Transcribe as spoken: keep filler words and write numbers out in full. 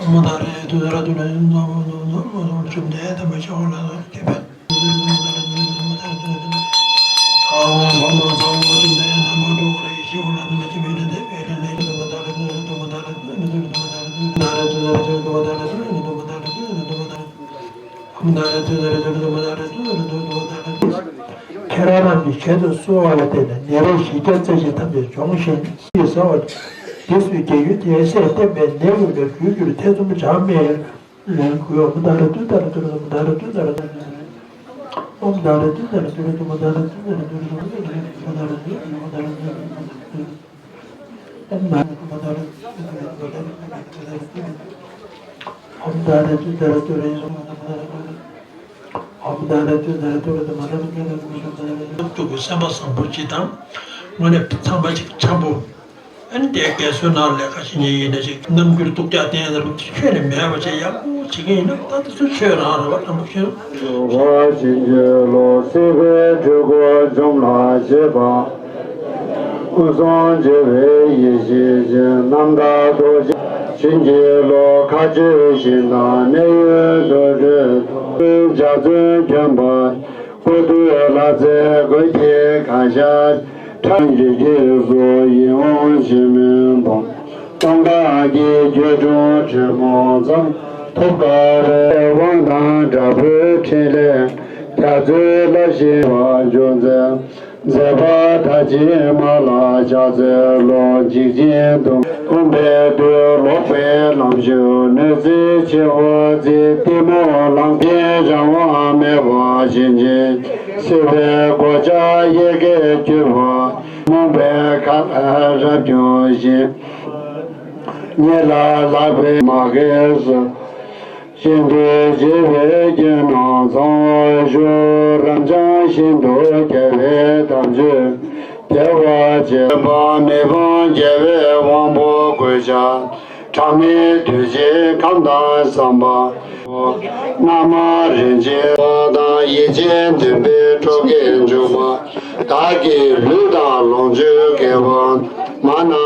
ཨོཾ་ད་རེ་ཏུ་ད་ར་ཏུ་ར་ན་མོ་ན་མོ་ན་མོ་བཅོམ་ལྡན་འདས་དམ་པའི་ཆོས་ལ་སོགས་ཀྱི་བེད། ཁྱེད་རང་རྣམས་ཀྱི་ཞལ་དུ་གསོལ་བ་ལ་བརྟེན་ནས་ནད་རིགས་བཞི་བརྒྱ་རྩ་བཞི་ཐམས་ཅད་སྦྱོང་ཞིང་ཡིད་བཟང་བར་གྱིས་ཟེར་བ། འདི་སུའི་རྒྱལ་ཡུལ་དེའི་སྲས་བསྟན་པའི་ནད་ཀྱི་ནད་འབྱུང་འགྱུར་ཐེ་ཚོམ་བྱ་མེད། ལན་དགུ། ཨོཾ་ད་ར་ཏུཏྟཱ་ར་ཏུ་ར་ཏུ་མ་ད་ར་ཏུཏྟཱ་ར་ཏུ་ར་ཏུ། ཨོཾ་ད་ར་ཏུཏྟཱ་ར་ཏུ་ར་ཏུ་མ་ད་ར་ཏུཏྟཱ་ར་ཏུ་ར་ཏུ་མ་ད་ར་ཏུ་ར་ཏུ་མ་ད་ར་ཏུ་ར་ཏུ་མ་ད་ར་ཏུ་ར་ཏུ། ཨོཾ་ད་ར་ཏུཏྟཱ་ར་ཏུ་ར་ཏུ་མ་ད་ར་ཏུ་ར་ཏུ་ར་ཏུ། ཨོཾ་ད་ར་ཏུཏྟཱ་ར་ཏུ་ར་ཏུ་མ་ད་ར་ཏུ་ར་ཏུ་ར་ཏུ། ཨོཾ་ད་ར་ཏུཏྟཱ་ར་ཏུ་ར་ཏུ་མ་ད་ར་ཏུ་ར་ཏུ་མ་ད་ར་ཏུ་ར་ཏུ། སེམས་པ་བཟང་པོ་ཅིག་དང་། དངོས་གནས་ཚངས་པ་ཅིག་འཆམ་པོ། ཨ་ནི་དེ་རྒན་གསོའི་ནང་ལས་ཀ་བྱེད་མཁན་ཡིན་ན་ཅིག་རྣམ་འགྱུར་སྡུག་ཅག་བསྟན་ཡ་ལ་ཁྱོན་ནས་མེད་པ་བྱས་ཡག་པོ་བྱེད་མཁན་ཡིན་ན་ད་དེ་ཚོ་ཆོས་རང་རེད་བ། དྲང་པོ་བཤད་ན། བྱིན་གྱིས་རློབས། སྲིད་པའི་འཁྲུལ་འཁོར་འཇོམས་ལ་བྱེད་པ། སྐུ་གསུམ་འབྱེད་པའི་ཡེ་ཤེས་ཀྱི་རྣམ་ཐར་རྡོ་རྗེ། བྱིན་གྱིས་རློབས། མཁའ་སྤྱོད་ཞིང་དང་གནས་ཡུལ་དུ་སྤྲུལ་ཏོ། འཇའ་ཚོན་གྱོན་པ། སྐུ་སྟོད་ལྷ་རྫས་གོས་ཀྱིས་གང་བྱ། ཁྲ་ཡི་གེ་སོགས་ཡིད་འོང་ཞིང་སྨིན་པ། གསང་སྔགས་ཀྱི་རྒྱུད་དྲུག་དྲི་མེད་རྩ། ཐོབ་དཀའ་བའི་དབང་དང་དྲག་པོའི་ཕྲིན་ལས། རྒྱ་མཚོའི་རླབས་བཞིན་འཇུག་མཛད། མཛད་པ་མཐའ་ཅན་མ་ལ་ཕྱག་འཚལ་ལོ། འཇིགས་ཆེན་གདུང་སྟོན་པའི་མདུན་ལོག་པའི་ལམ་ཞུགས་ནུས་རྩལ་ཆེ་བ་མཛད། གཏི་མུག་ལམ་འདས་རང་དབང་མེད་པར་བྱིན་ཅན། སྲིད་པའི་གོ་ཆ་ཡལ་གས་གྱུར་པ། རྨོངས་པའི་མཁའ་ལ་རབ་འཁྱུག་བཞིན། ཉེ་ལ་ལྷག་པའི་མ་རྒན་སོགས། ཤིན་ཏུ་རྒྱས་པའི་རྒྱན་རྣམས་ཚང་བར་ཤོག། རབ་འབྱམས་ཤིན་ཏུ་རྒྱས་པའི་དམ་ཆོས་རྒྱས་པར་བྱེད་པ། མི་ཕམ་རྒྱལ་བའི་དབང་པོ་གུས་ཕྱག། གྲངས་མེད་གདུལ་བྱའི་ཁམས་དང་བསམ་པ། སྔ་མ་རིན་ཆེན་དང་ཡེ་ཤེས་ལྡན་པའི་སྤྲོ་སྐྱིད་འཇུག་པ། བདག་གི་ལུས་དང་ལོངས་སྤྱོད་དགེ་བ། མ་ན་